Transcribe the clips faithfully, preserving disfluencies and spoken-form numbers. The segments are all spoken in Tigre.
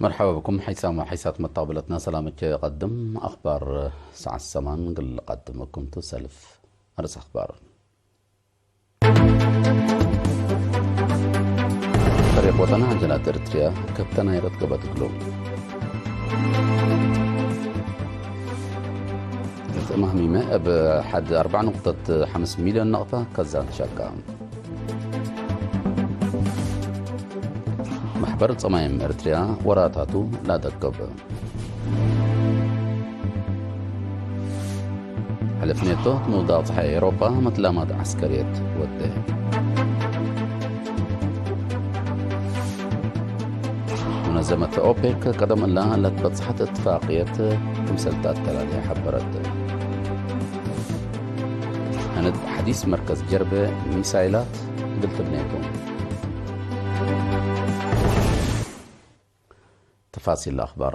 መርሐባ ብኩም ሐይሳም ወሐይሳት መታብለትና ሰላምቼ ቀድም። አኽባር ሰዓት ሰማን እግል ቀድመኩም ቱ ሰልፍ አርእስ አኽባር። ፈሪቅ ወጠን ዐጀላት ኤርትርያ ከብተ ናይረት ገበት እግሉ። እት እማህሚመ እብ ሐድ አርበዕ ንቁጠት ሐምስ ሚልዮን ነቅፈ ከዛን ተሸቀ። መሕበር ጸማይም ኤርትርያ ወራታቱ ለአደቅብ። ሕልፍ ኔቶ እት ምውዳቅ ጸሓይ ኤውሮጳ መትላማት ዐስከርየት ወዴ። ሙነዘመት ኦፔክ ቀደም እላ ለትበጽሐት እትፋቅየት ክምሰል ተአተላሌ ሐበረት። ህንድ ሐዲስ መርከዝ ጀርበ ሚሳይላት እግል ትብኔ ቱ። ተፋሲል አኽባር።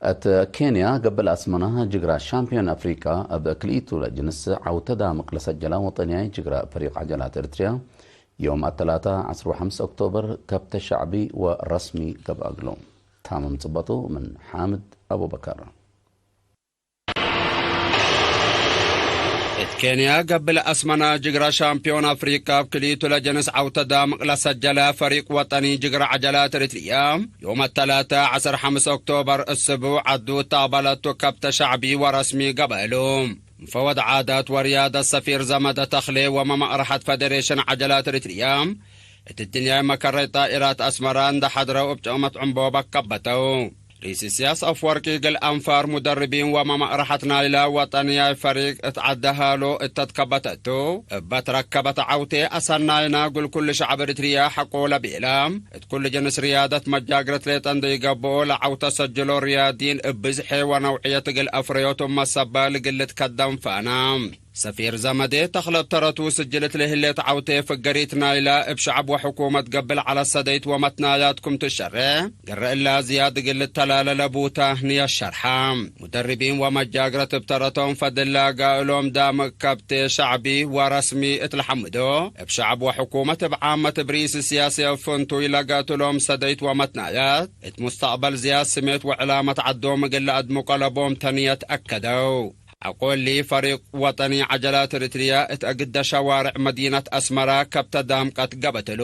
እት ኬንያ ገብእ ለአስመና ጅግራ ሻምፒዮን አፍሪቃ እብ ክልኢቱ ለጅንስ ዐውተ ዳምቅ ለሰጀላ ወጠንያይ ጅግራ ፈሪቅ ዐጀላት ኤርትርያ፣ ዮም አተላታ ዐስር ወሐምስ ኦክቶበር ከብተ ሸዕቢ ወረስሚ ገብአ እግሉ። ታምም ጽበጡ ምን ሓምድ አቡበከር። እት ኬንያ ገብእ ለአስመና ጅግራ ሻምፒዮን አፍሪቃ እብ ክልኢቱ ለጀንስ ዐውተ ዳምቅ ለሰጀለ ፈሪቅ ወጠኒ ጅግራ ዐጀላት ኤርትርያ፣ ዮም አተላተ ዐስር ሐምስ ኦክቶበር እስቡዕ ዐዱ እት አቅበለቱ ከብተ ሸዕቢ ወረስሚ ገብአ እሉ። ሙፈወድ ዓዳት ወርያደት ሰፊር ዘመደ ተክሌ ወመመቅረሐት ፈደሬሽን ዐጀላት ኤርትርያ፣ እት ድንያይ መከረይ ጣኢራት አስመራ እንደ ሐድረው እብ ጨመት ዕንቦ በከበተው። ርኢስ እስያስ አፍወርቂ እግል አንፋር ሙደርቢን ወመመቅረሐት ናይላ ወጠንያይ ፈሪቅ እት ዐደ ሃሎ እተ ትከበተቱ፣ እበ ትረከበት ዐውቴ አሰናይና እግል ኩሉ ሸዕብ ኤርትርያ ሐቆ ለቤላ፣ እት ኩሉ ጅንስ ርያደት መጃግረት ሌጠ እንደ ኢገብኦ ለዐውተ ሰጅሎ ርያዲን እብ ብዝሐ ወነውዕየት እግል አፍረዮቱ መሰበል እግል ልትከደም ፋና። ሰፊር ዘመዴ ተክለ እብ ተረቱ ስጅልት ለህሌት ዐውቴ ፍገሪት ናይላ እብ ሸዕብ ወሕኩመት ገብእ ለዐለ ሰደይት ወመትናያት ክም ትሸሬ፣ ገረ እላ ዝያድ እግል ልተላለ ለቡታ ንየት ሸርሐ። ሙደርቢን ወመጃግረት እብ ተረቶም ፈድል ለጋእሎም ዳምቅ ከብቴ ሸዕቢ ወረስሚ እት ለሐምዶ፣ እብ ሸዕብ ወሕኩመት እብ ዓመት እብ ርኢስ ሲያሲ እብ ፍንቱይ ለገእትሎም ሰደይት ወመትናያት፣ እት ሙስተቅበል ዝያድ ስሜት ወዕላመት ዐዶም እግል ለአድምቆ ለቦም ተንየት አከደው። ሐቆ እሊ፣ ፈሪቅ ወጠኒ ዐጀላት ኤርትርያ እት አግደ ሸዋርዕ መዲነት አስመራ ከብተ ዳምቀት ገብአት እሉ።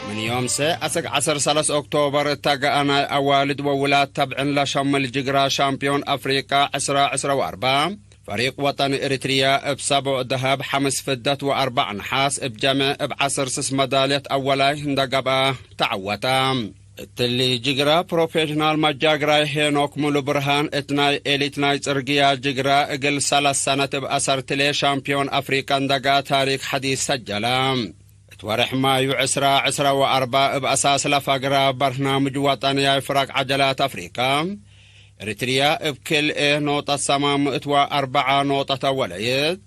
ምን ዮም ሰ አስክ ዐስር ሰለስ ኦክቶበር እተ ገአ ናይ አዋልድ ወውላድ ተብዕን ለሸምል ጅግራ ሻምፒዮን አፍሪቃ ዕስራ ዕስራ ወአርበዕ፣ ፈሪቅ ወጠን ኤሪትርያ እብ ሰቦዕ ደሀብ፣ ሐምስ ፍደት ወአርበዕ ነሓስ፣ እብ ጀመዕ እብ ዐስር ስስ መዳልየት አወላይ እንደ ገብአ ተዐወተ። እትሊ ጅግራ ፕሮፌሽናል መጃግራይ ሄኖክ ሙሉ ብርሃን እት ናይ ኤሊት ናይ ጽርግያ ጅግራ እግል ሰለስ ሰነት እብ አሰርትሌ ሻምፒዮን አፍሪቀ እንደ ገአ ታሪክ ሐዲስ ሰጀለ። እት ወሬሕ ማዩ ዕስራ ዕስራ ወአርበዕ እብ አሳስ ለፈግረ በርናምጅ ወጠንያይ ፍረቅ ዐጀላት አፍሪቀ፣ ኤሪትርያ እብ ክልኤ ኖጠት ሰማን ምእት ወአርበዓ ኖጠት አወለይት፣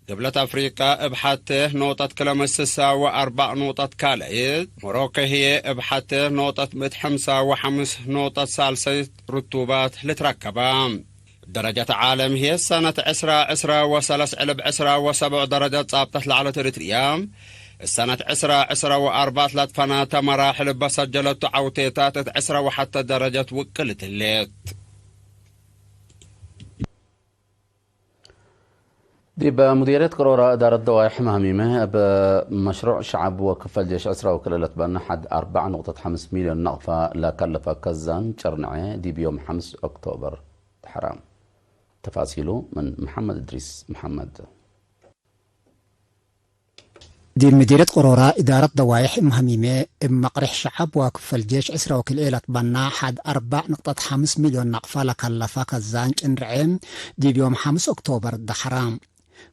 ግብለት አፍሪቀ እብ ሐቴ ኖጠት ክለ ምእት ስሳ ወአርበዕ ኖጠት ካልአይት፣ ሞሮኮ ህዬ እብ ሐቴ ኖጠት ምእት ሐምሳ ወሐምስ ኖጠት ሳልሰይት ርቱባት ልትረከበ። ደረጀት ዓለም ህዬ ሰነት ዕስራ ዕስራ ወሰለስ ዕልብ ዕስራ ወሰቦዕ ደረጀት ጻብጠት ለዐለት ኤሪትርያ፣ ሰነት ዕስራ ዕስራ ወአርበዕ ለትፈናተ መራሕል እበ ሰጀለቱ ዐውቴታት እት ዕስራ ወሐተ ደረጀት ውቅልት ህሌት። ዲብ ሙዲርየት ቅሮራ እዳረት ደዋይሕ መሀሚመ፣ እብ መሽሩዕ ሸዐብ ወክፈል ጄሽ ዕስራ ወክልኤ ለትበነ ሐድ አርበዕ ንቁጠት ሐምስ ሚልዮን ነቅፈ ለከለፈ ከዛን ጭርንዐ ዲብ ዮም ሐምስ ኦክቶበር ተሐረ። ተፋሲሉ ምን መሐመድ እድሪስ መሐመድ። ዲብ ምዲርየት ቅሮራ እዳረት ደዋይሕ እም ሀሚሜ፣ እብ መቅሬሕ ሸዐብ ወክፈል ጄሽ ዕስራ ወክልኤ ለትበና ሐድ አርበዕ ንቅጠት ሐምስ ሚልዮን ነቅፈ ለከለፈ ከዛን ጭንርዔ ዲብ ዮም ሐምስ ኦክቶበር ደሐረ።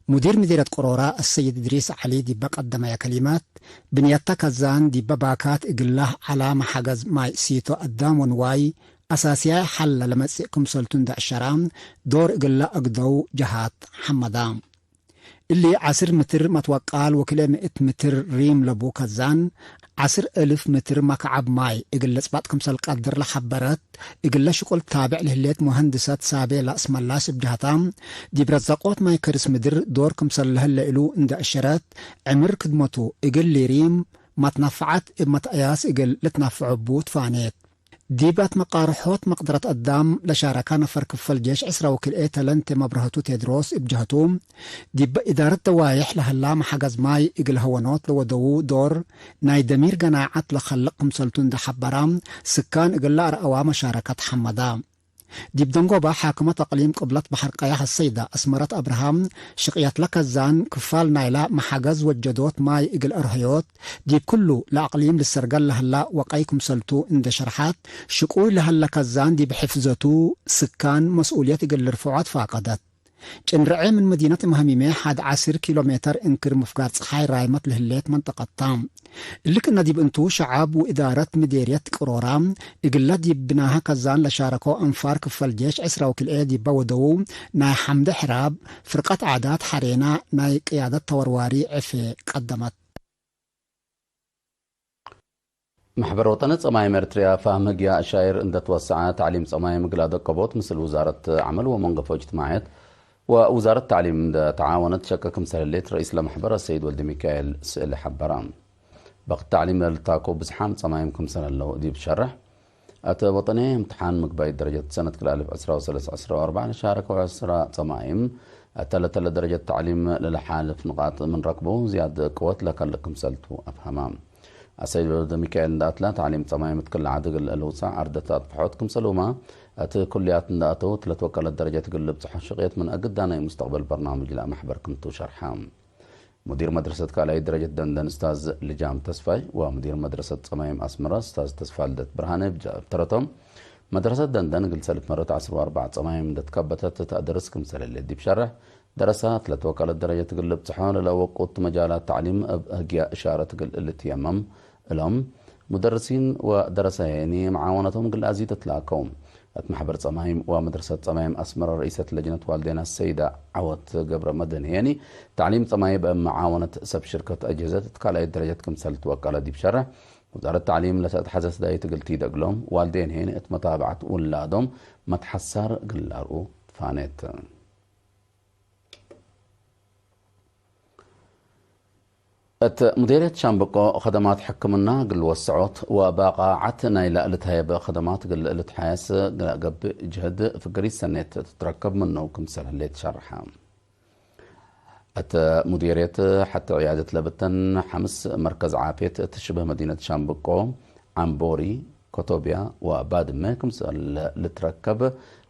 ሙዲር ምዲርየት ቅሮራ አሰይድ እድሪስ ዐሊ ዲበ ቀደመየ ከሊመት፣ ብንየተ ከዛን ዲበ ባካት እግላህ ዐላመ ሐገዝ ማይ ሲቶ አዳም ወንዋይ አሳስያይ ሐለ ለመጽእ ክምሰልቱ እንደ አሸራ፣ ዶር እግለ አግደው ጀሃት ሐመዳ። እሊ ዐስር ምትር መትወቃል ወክልኤ ምእት ምትር ሪም ለቡ ከዛን፣ ዐስር እልፍ ምትር መክዓብ ማይ እግል ልጽባጥ ክምሰል ቀድር ለሐበረት፣ እግለ ሽቁል ታብዕ ለህሌት ሙሀንድሰት ሳቤላ እስመላሽ እብ ጀሀታ፣ ዲብ ረዛቆት ማይ ከርስ ምድር ዶር ክምሰል ለህለ እሉ እንዴ አሸረት፣ ዕምር ክድመቱ እግል ሊሪም መትናፈዓት እብ መትአያስ እግል ልትናፈዖ ቡ ትፋኔት። ዲብ አትመቃርሖት መቅደረት አዳም ለሻረካ ነፈር ክፈል ጄሽ ዕስራ ወክልኤ ተለንቴ መብረሀቱ ቴድሮስ እብ ጀሀቱ፣ ዲበ ኢዳረት ደዋዬሕ ለሀላ መሐገዝ ማይ እግል ሀወኖት ለወደዉ ዶር ናይ ደሚር ገናዓት ለከልቅ ክምሰልቱ እንዴ ሐበራ፣ ስካን እግል ለአርአዋ መሻረከት ሐመዳ። ዲብ ደንጎባ ሓክመት አቅሊም ቅብለት በሐር ቀያሕ አሰይዳ አስመረት አብርሃም፣ ሽቅየት ለከዛን ክፋል ናይላ መሐገዝ ወጀዶት ማይ እግል አርሀዮት፣ ዲብ ክሉ ለአቅሊም ልሰርገል ለህላ ወቀይ ክምሰልቱ እንዴ ሸርሐት፣ ሽቁይ ለህለ ከዛን ዲብ ሕፍዘቱ ስካን መስኡልየት እግል ልርፍዖ ትፋቀደት። ጭንርዔ ምን መዲነት እምሀሚሜ ሐድ ዐስር ኪሎ ሜተር እንክር ምፍጋር ጸሓይ ራይመት ለህሌት መንጠቀት ታ። እሊ ክእነ ዲብ እንቱ፣ ሸዐብ ወእዳረት ምዴርየት ቅሮራ፣ እግለ ዲብ ብናሀ ከዛን ለሻረኮ አንፋር ክፈል ጄሽ ዕስራ ወክልኤ ዲበ ወደዉ፣ ናይ ሐምደ ሕራብ ፍርቀት ዓዳት ሐሬና ናይ ቅያደት ተወርዋሪ ዕፌ ቀደመት። መሕበር ወጠኒ ጸማይም ኤርትርያ ፋህም ህግያ እሻይር እንደ ትወሰዐ፣ ተዕሊም ጸማይም እግል አደቀቦት ምስል ውዛረት ዐመል ወመንገፎ እጅትማዕየት ወውዛረት ተዕሊም እንደ ተዓወነት ሸቀ ክምሰል ህሌት ረኢስ ለመሕበር አሰይድ ወልደሚካኤል ስእሊ ሐበረ። በክት ተዕሊም ለልታኮ ብዝሓም ጸማይም ክምሰል ህለው ዲብ ሸርሕ፣ እት ወጠንዬ እምትሓን ምግባይ ደረጀት ሰነት ክልኤ አልፍ ዕስራ ወሰለስ ዕስራ ወአርበዕ ለሻረከው ዕስራ ጸማይም፣ እተ ለተለ ደረጀት ተዕሊም ለለሓልፍ ንቃጥ ምን ረክቡ ዝያድ ቅወት ለከልእ ክምሰልቱ አፍሀመ። አሰይድ ወልደሚካኤል እንደ አትላ፣ ተዕሊም ጸማይም እት ክለ ዐድ እግል ልውጻዕ ዐርደት አጥፍሖት ክምሰልሁመ፣ እት ኩልያት እንደ አተው እት ለትወቀለት ደረጀት እግል ልብጽሖ ሽቅየት ምን አግዳ ናይ ሙስተቅበል በርናምጅ ለአመሕበር ክምቱ ሸርሐ። ሙዲር መድረሰት ካልኣይት ደረጀት ደንደን እስታዝ ልጃም ተስፋይ ወሙዲር መድረሰት ጸማይም አስመረ እስታዝ ተስፋልደት ብርሃነ እብ ጀ-፣ እብ ተረቶም፣ መድረሰት ደንደን እግል ሰልፍ መረት ዐስር ወአርበዕ ጸማይም እንዴ ትከበተት ተአደርስ ክምሰል ህሌት ዲብ ሸርሕ፣ ደረሳት ለትወቀለት ደረጀት እግል ልብጽሖ ለለወቁት መጃላት ተዕሊም እብ ህግያ እሻረት እግል ልትየመም እሎም፣ ሙደርሲን ወደረሰ ሄኒ መዓወነቶም እግል አዚድ እትላከው። እት መሕበር ጸማይም ወመድረሰት ጸማይም አስመረ ረኢሰት ለጅነት ዋልዴን አሰይዳ ዐወት ገብረ መድህን ሄኒ፣ ተዕሊም ጸማይም እብ መዓወነት ሰብ ሽርከት አጅህዘት እት ካልኣይት ደረጀት ክምሰል ትወቀለ ዲብ ሸርሕ፣ ውዛረት ተዕሊም ለተአትሐዘት ዳይት እግል ቲደግ እሎም፣ ዋልዴን ሄኒ እት መታብዐት ውላዶም መትሐሳር እግል ለአርኡ ትፋኔት። እት ሙዴርየት ሻምበቆ፣ ከደማት ሕክምና እግል ወሰዖት ወባቃዓት ናይለ ልትሀየበ ከደማት እግል ልትሓየስ ለገብእ ጅህድ ፍግሪት ሰኔት ትትረከብ ምኑ ክምሰል ህሌት ሸርሐ። እት ሙዴርየት ሐቲ ዕያደት ለብተን ሐምስ መርከዝ ዓፍየት እት ሽብህ መዲነት ሻምበቆ፣ ዐምቦሪ፣ ኮቶብያ ወባድመ ክምሰል ልትረከብ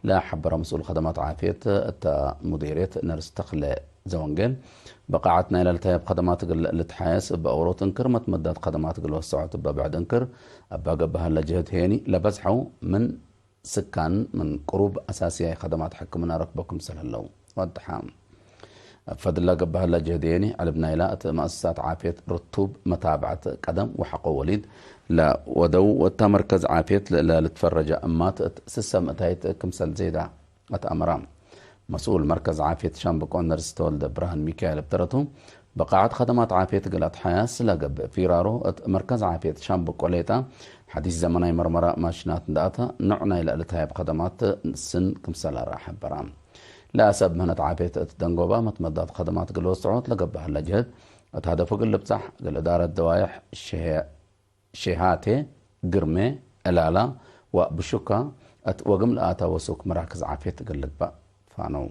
ለሐበረ መስኡል ከደማት ዓፍየት እተ ሙዴርየት ነርስ ተክለ ዘወንጌል፣ በቃዐት ናይለ ልትሀየብ ከደማት እግል ልትሓየስ እበ አውሮት እንክር መትመዳት ከደማት እግል ወሰዖት እበ ብዕድ እንክር፣ እበ ገብእ ሀለ ጅህድ ሄኒ ለበዝሐው ምን ስካን ምን ቅሩብ አሳስያይ ከደማት ሕክምና ረክቦ ክምሰል ህለው ወደሐ። እብ ፈድለ ገብእ ሀለ ጅህድ ሄኒ፣ ዕልብ ናይላ እት መአሰሳት ዓፍየት ርቱብ መታብዐት ቀደም ወሐቆ ወሊድ ለወደው ወእታ መርከዝ ዓፍየት ለልትፈረጀ እማት እት ስሰ ምእታይት ክምሰል ዜዳ አትአመራ። መስኡል መርከዝ ዓፍየት ሻምበቆ ነርስ ተወልደ ብርሃን ሚካኤል እብ ተረቱ፣ በቃዐት ከደማት ዓፍየት እግል አትሓያስ ለገብእ ፊራሮ እት መርከዝ ዓፍየት ሻምበቆ ሌጣ ሐዲስ ዘመናይ መርመራ ማሽናት እንደ አተ፣ ኖዕ ናይለ ልትሀየብ ከደማት ስን ክምሰል አርአ ሐበራ። ለሰብ ምህነት ዓፍየት እት ደንጎባ መትመዳት ከደማት እግል ወሰዖት ለገብእ ሀለ ጅህድ፣ እት ሀደፉ እግል ልብጻሕ እግል እዳረት ደዋይሕ ሸሄ ሼሃቴ፣ ግርሜ፣ ዕላላ ወብሹካ እት ወግም ለአተ ወሱክ መራክዝ ዓፍየት እግል ልግባእ ፋነው።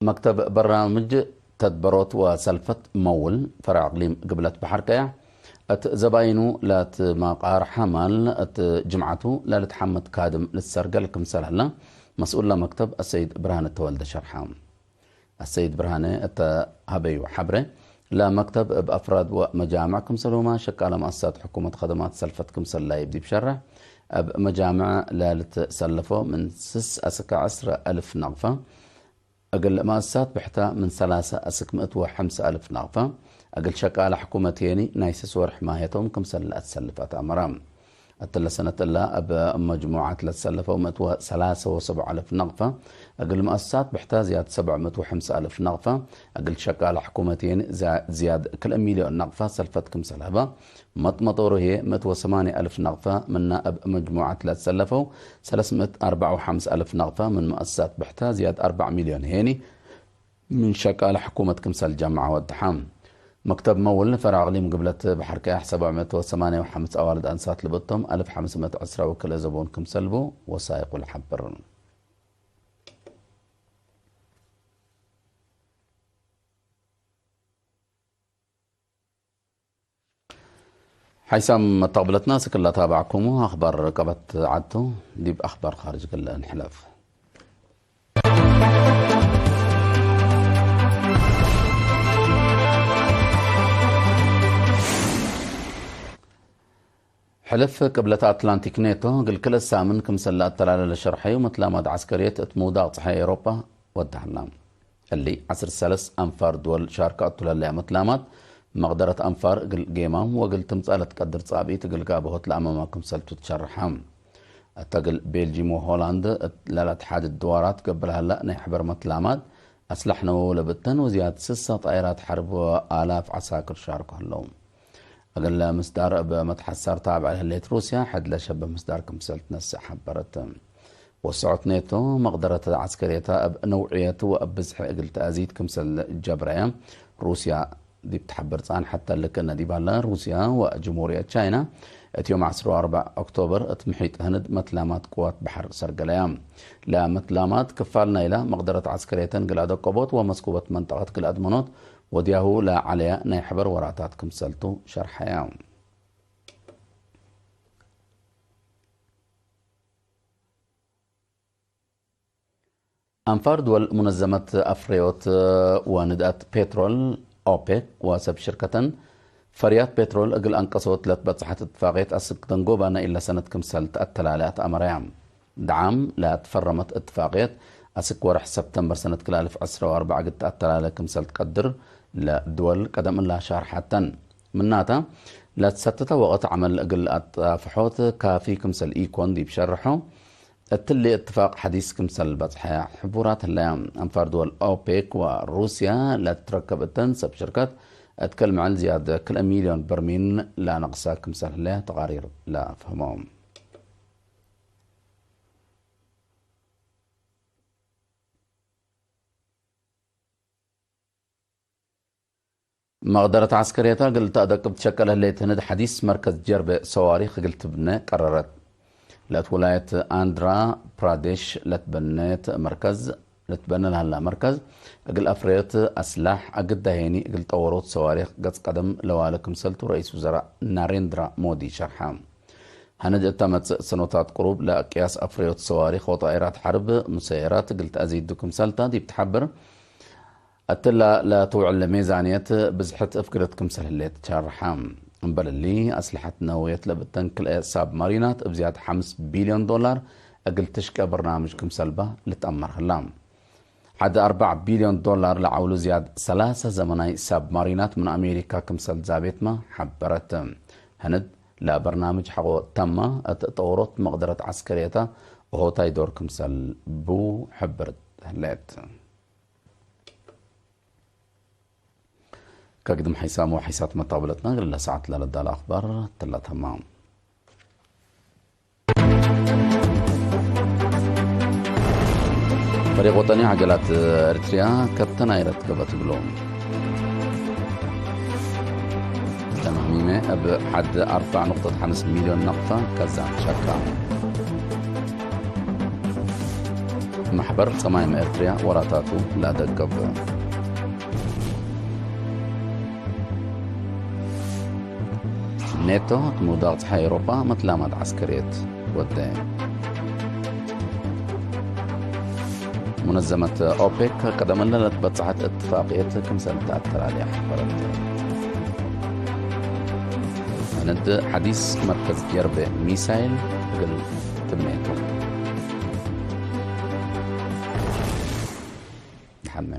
መክተብ በርናምጅ ተድበሮት ወሰልፈት መውል ፈርዕ አቅሊም ግብለት በሐር ቀያሕ፣ እት ዘባይኑ ለትመቃር ሐማል፣ እት ጅምዐቱ ለልትሐመድ ካድም ልትሰርገል ክምሰል ሀለ፣ መስኡል ለመክተብ አሰይድ ብርሃነ ተወልደ ሸርሐ። አሰይድ ብርሃነ እተ ሀበዩ ሐብሬ፣ ለመክተብ እብ አፍራድ ወመጃምዕ ክምሰልሁመ ሸቃለ መአሰሳት ሕኩመት ከደማት ሰልፈት ክምሰል ላይብ ዲብ ሸርሕ፣ እብ መጃምዕ ለልትሰለፎ ምን ስስ አስከ ዐስረ አልፍ ነቅፈ፣ እግል መአሰሳት ብሕተ ምን ሰላሰ አስክ ምእት ወሐምሰ አልፍ ነቅፈ፣ እግል ሸቃለ ሕኩመት ሄኒ ናይ ስስ ወርሕ ማህየቶም ክምሰል ለአትሰልፍ አትአመረ። እትለ ሰነት እላ እብ መጅሙዓት ለትሰለፈው ምእት ወሰላሰ ወሰብዕ አልፍ ነቅፈ፣ እግል መአሰሳት ብሕተ ዝያድ ሰብዕ ምእት ወሐምስ አልፍ ነቅፈ፣ እግል ሸቃለ ሕኩመት የኒ ዛ-፣ ዝያድ ክልኤ ሚልዮን ነቅፈ ሰልፈት ክምሰል ሀበ፣ መጥመጦሩ ህዬ ምእት ወሰማንየ አልፍ ነቅፈ ምና እብ መጅሙዓት ለትሰለፈው ሰለስ ምእት አርበዕ ወሐምስ አልፍ ነቅፈ ምን መአሰሳት ብሕተ ዝያድ አርበዕ ሚልዮን ህዬኒ፣ ምን ሸቃለ ሕኩመት ክምሰል ጀምዐ ወደሐ። መክተብ መውል ፈራቅ እቅሊም ግብለት በሐር ቀያሕ ሰብዕ ምእት ወሰማንየ ወሐምስ አዋልድ አንሳት ልብቶም አልፍ ሐምስ ምእት ዕስራ ወክልኤ ዘቦን ክምሰል ቡ ወሳይቁ ለሐብር። ሓይሳም መተቅብለትና ስክላ ታባዕኩሙ አኽባር ቀበት ዐድቱ፣ ዲብ አኽባር ካርጅ ክለ እንሕለፍ። ሕልፍ ቅብለት አትላንቲክ ኔቶ እግል ክልኤ ሳምን ክምሰል ለአተላለ ለሸርሐዩ መትላማት ዐስከርየት እት ምውዳቅ ጸሓይ ኤውሮጳ ወደሐላ። እሊ ዐስር ሰለስ አንፋር ድወል ሻርከ እቱ ለህለያ መትላማት፣ መቅደረት አንፋር እግል ጌማም ወእግል ትምጻእ ለትቀድር ጻብኢት እግል ጋብሆት ለአመማ ክምሰልቱ ትሸርሐ። እተ እግል ቤልጂም ወሆላንድ እት ለለአትሓድድ ድዋራት ገብእ ለሀላ ናይ ሕበር መትላማት፣ አስላሕ ነወዊ ለብተን ወዝያድ ስሳ ጣይራት ሐርብ ወአላፍ ዐሳክር ሻርኮ ህለው። እግል ምስዳር እብ መትሐሳር ታብዕ ለህሌት ሩስያ፣ ሕድ ለሸብህ ምስዳር ክምሰል ትነስእ ሐበረት። ወሰዖት ኔቶ፣ መቅደረት ዐስከርየታ እብ ነውዕየት ወእብ ብዝሒ እግል ተአዚድ ክምሰል ጀብረየ፣ ሩስያ ዲብ ተሐብር ጻንሐት ተልክ እነ ዲብ ሀለ፣ ሩስያ ወጅምሁርየት ቻይና፣ እት ዮም ዐስር ወአርበዕ ኦክቶበር እት ምሒጥ ህንድ መትላማት ቅዋት በሐር ሰርገለያ። ለመትላማት ክፋል ናይላ መቅደረት ዐስከርየተን እግል አደቀቦት ወመስኩበት መንጠቀት እግል አድመኖት ወዲያሁ ለዐለያ ናይ ሕበር ወራታት ክምሰልቱ ሸርሐያ። አንፋር ድወል ሙነዘመት አፍረዮት ወንድአት ፔትሮል፣ ኦፔክ፣ ወሰብ ሽርከተን ፈርያት ፔትሮል እግል አንቀሶት ለትበጽሐት እትፋቅየት አስክ ደንጎባ ናይ እለ ሰነት ክምሰል ተአተላለ አትአመረያ። ደዓም ለትፈረመት እትፋቅየት አስክ ወርሕ ሰብተምበር ሰነት ክልኤ አልፍ ዕስራ ወአርበዕ እግል ተአተላለ ክምሰል ትቀድር ለድወል ቀደም እላ ሻርሐተን። ምናተ፣ ለትሰተተ ወቅት ዐመል እግል አጣፍሖት ካፊ ክምሰል ኢኮን ዲብ ሸርሖ፣ እትሊ እትፋቅ ሐዲስ ክምሰል በጽሐ ሕቡራት ህለያ። አንፋር ድወል ኦፔክ ወሩስያ ለትትረከብ እተን ሰብ ሽርከት እት ክል መዕል ዝያድ ክልኤ ሚልዮን በርሚል ለአነቅሳ ክምሰል ህለያ ተቃሪር ለአፍህሞ። መቅደረት ዐስከርየተ እግል ተአደቅብ ትሸቀል ህሌት ህንድ ሐዲስ መርከዝ ጀርበ ሰዋሪክ እግል ትብነ ቀረረት። ለእት ውላየት አንድራ ፕራዴሽ ለትበኔት መርከዝ፣ ለትበነ ለሀላ መርከዝ፣ እግል አፍረዮት አስላሕ አግዳ ሄኒ እግል ጠወሮት ሰዋሪክ ገጽ ቀደም ለዋለ ክምሰልቱ ረኢስ ውዘራእ ናሬንድራ ሞዲ ሸርሐ። ሀንድ እተ መጽእ ሰኖታት ቅሩብ ለአቅያስ አፍረዮት ሰዋሪክ ወጣኢራት ሐርብ ሙሰየራት እግል ተአዚዱ ክምሰልታ ዲብ ተሐብር፣ እትላ ለትውዕል ሜዛንየት ብዝሕት እፍግረት ክምሰል ህሌት ሻርሐ። እምበል እሊ፣ አስልሐት ነወውየት ለብተን ክልኤ ሳብማሪናት እብ ዝያድ ሐምስ ቢልዮን ዶላር እግል ትሽቄ በርናምጅ ክምሰልባ ልትአመር ህላ። ሐድ አርበዕ ቢልዮን ዶላር ለዐውሉ ዝያድ ሰላሰ ዘመናይ ሳብማሪናት ምን አሜሪካ ክምሰል ዛቤትመ ሐበረት። ህንድ ለበርናምጅ ሐቆ ተመ እት ጠወሮት መቅደረት ዐስከርየተ ሆታይ ዶር ክምሰል ቡ ሕብርት ህሌት። ከግድም ሐይሳም ወሐይሳት መታብለትና እግለ ሰዓት ለለዳለ አኽባር ትላ ተማም። ፈሪቅ ወጠኒ ዐጀላት ኤርትርያ ከብተን አይረት ገበት እግሎም። ተማህሚመ እብ ሐድ አርበዕ ንቁጠት ሐምስ ሚልዮን ነቅፈ ከዛን ሸካ። መሕበር ጸማይም ኤርትርያ ወራታቱ ለአደገብ። ኔቶ እት ምውዳቅ ጸሓይ ኤውሮጳ መትላማት ዐስከርየት ወደ። ሙነዘመት ኦፔክ ቀደም እለ ለትበጽሐት እትፋቅየት ክምሰል ተአተላልየ ሐበረት። ህንድ ሐዲስ መርከዝ ጀርበ ሚሳይል እግል ትብኔቱ። ደሐን።